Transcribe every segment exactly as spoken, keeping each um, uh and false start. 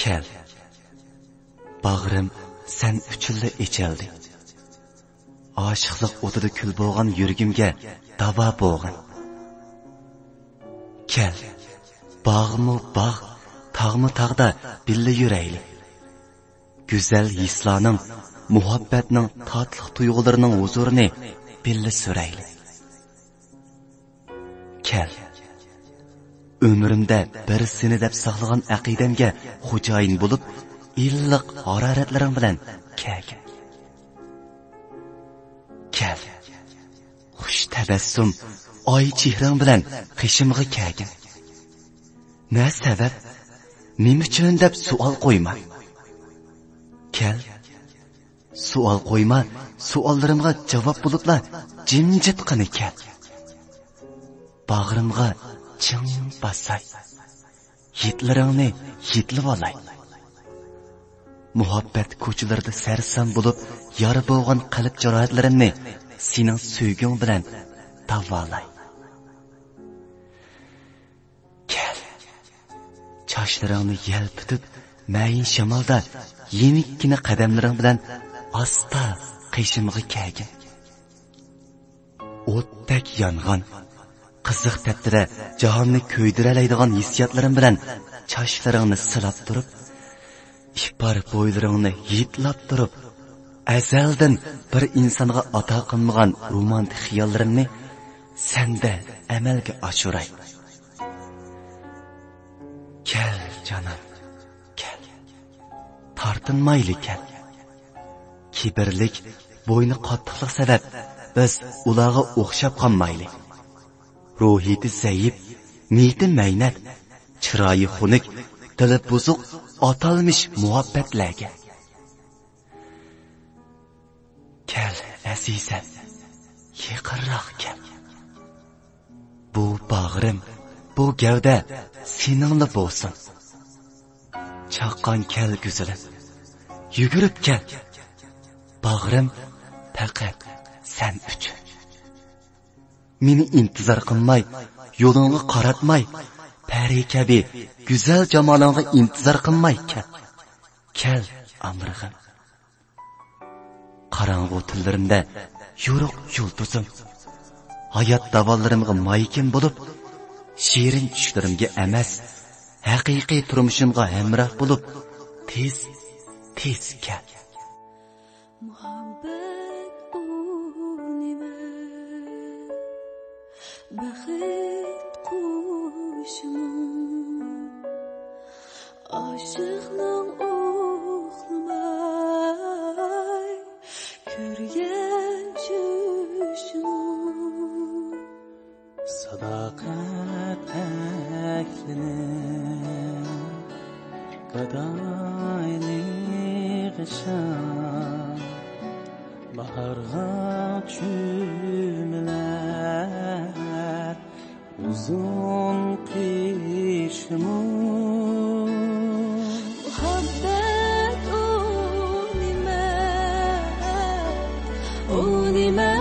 كەل، باغرىم سەن ئۈچۈنلا ئېچىلدى. ئاشىقلىق ئوتىدا كۈل بولغان يۈرىكىمگە داۋا بولغىن. كەل، باغمۇ باغ، تاغمۇ تاغدا بىللە يۈرەيلى. گۈزەل ھېسلارنىڭ، مۇھەببەتنىڭ تاتلىق تۇيغۇلىرىنىڭ ھۇزۇرىنى بىللە سۈرەيلى. كەل، ئۆمرۈمدە بىر سېنى دەپ ساقلىغان ئەقىدەمگە خوجايىن بولۇپ، ئىللىق ھارارەتلىرىڭ بىلەن كەلگىن. كەل، خۇش تەبەسسۇم ئاي چېھرىڭ بىلەن قېشىمغا كەلگىن. نە سەۋەب، نېمە ئۈچۈن دەپ سوئال قويما. كەل، سوئال قويما، سوئاللىرىمغا جاۋاب بولۇپلا جىمجىتقىنە كەل. باغرىمغا چىڭ باساي، ھىدلىرىڭنى ھىدلىۋالاي. مۇھەببەت كوچىلىرىدا سەرسان بولۇپ، يارا بولغان قەلب جاراھەتلىرىمنى سېنىڭ سۆيگۈڭ بىلەن داۋالاي. كەل، چاچلىرىڭنى يەلپۈتۈپ، مەيىن شامالدا يېنىككىنە قەدەملىرىڭ بىلەن ئاستا قېشىمغا كەلگىن. ئوتتەك يانغان، قىزىق تەپتىدە جاھاننى كۆيدۈرەلەيدىغان ھېسسىياتلىرىم بىلەن چاچلىرىڭنى سىلاپ تۇرۇپ، ئىپار بويلىرىڭنى ھىدلاپ تۇرۇپ، ئەزەلدىن بىر ئىنسانغا ئاتا قىلمىغان رومانتىك خىياللىرىمنى سەندە ئەمەلگە ئاشۇراي. كەل، جانان، كەل. تارتىنمايلى كەل. كىبىرلىك، بوينى قاتتىقلىق سەۋەب، بىز ئۇلارغا ئوخشاپ قالمايلى. روھىيىتى زەئىپ، نىيىتى مەينەت، چىرايى خۇنۈك، دىلى بۇزۇق، ئاتالمىش مۇھەببەتلەرگە. كەل، ئەزىزەم، يېقىنراق كەل. بۇ باغرىم، بۇ گەۋدە سېنىڭلا بولسۇن. چاققان كەل، گۈزىلىم، يۈگۈرۈپ كەل. باغرىم پەقەت سەن ئۈچۈن. مېنى ئىنتىزار قىلماي، يولۇڭغا قاراتماي، پەرى كەبى گۈزەل جامالىڭغا ئىنتىزار قىلماي كەل. كەل، ئامرىغىم. قاراڭغۇ تۈنلىرىمدە يورۇق يۇلتۇزۇم، ھايات داۋانلىرىمغا مايكىن بولۇپ، شېرىن چۈشلىرىمگە ئەمەس، ھەقىقىي تۇرمۇشۇمغا ھەمراھ بولۇپ، تېز، تېز كەل. مۇھەببەت ئۇ نېمە؟ بەخت قۇشىمۇ؟ ئاشىقنىڭ ئۇخلىماي كۆرگەن چۈشىمۇ؟ ساداقەت ئەھلىنىڭ گادايلىق شام، باھارغا چۆمۈلەر ئۇزۇن قېشىمۇ. مۇھەببەت ئۇ نېمە؟ ئۇ نېمە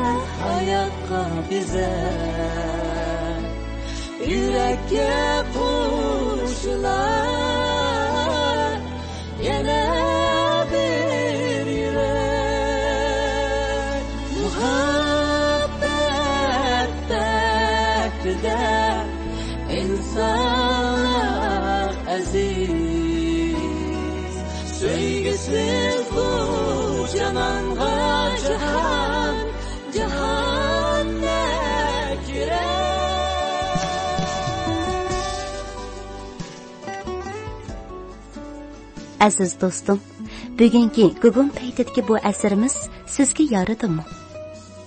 ھاياتقا بېزەر، يۈرەككە قوشۇلار يەنە بىر يۈرەك. مۇھەببەت بەختىدە ئىنسانلار ئەزىز، سۆيگۈسىز بۇ جانانغا جاھان، جاھان نەچچە كېرەك. ئەزىز دوستۇم، بۈگۈنكى گۇگۇم پەيتىدىكى بۇ ئەسىرىمىز سىزگە يارىدىمۇ؟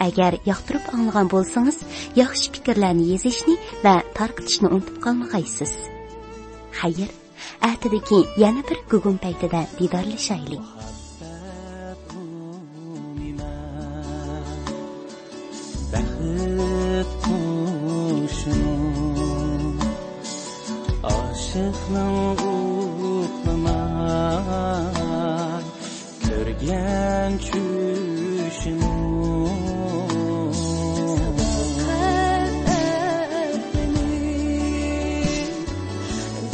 ئەگەر ياقتۇرۇپ ئاڭلىغان بولسىڭىز، ياخشى پىكىرلەرنى يېزىشنى ۋە تارقىتىشنى ئۇنتۇپ قالمىغايسىز. خەير، ئەتىدىكى يەنە بىر گۇگۇم پەيتىدە دىدارلىشايلى. بەخت قۇشىمۇ، ئاشىقنىڭ ئۇخلىماي كۆرگەن چۈشىمۇ. ساداقەت ئەھلىنىڭ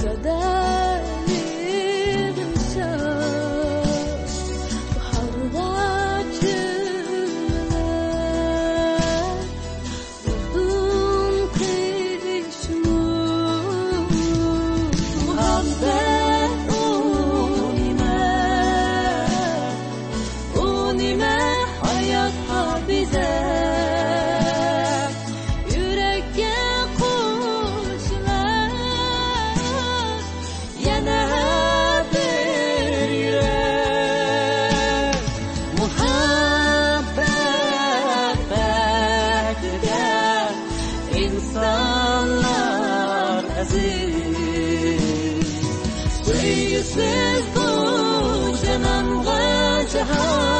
گادايلىق سىز بۇ جانانغا جاھان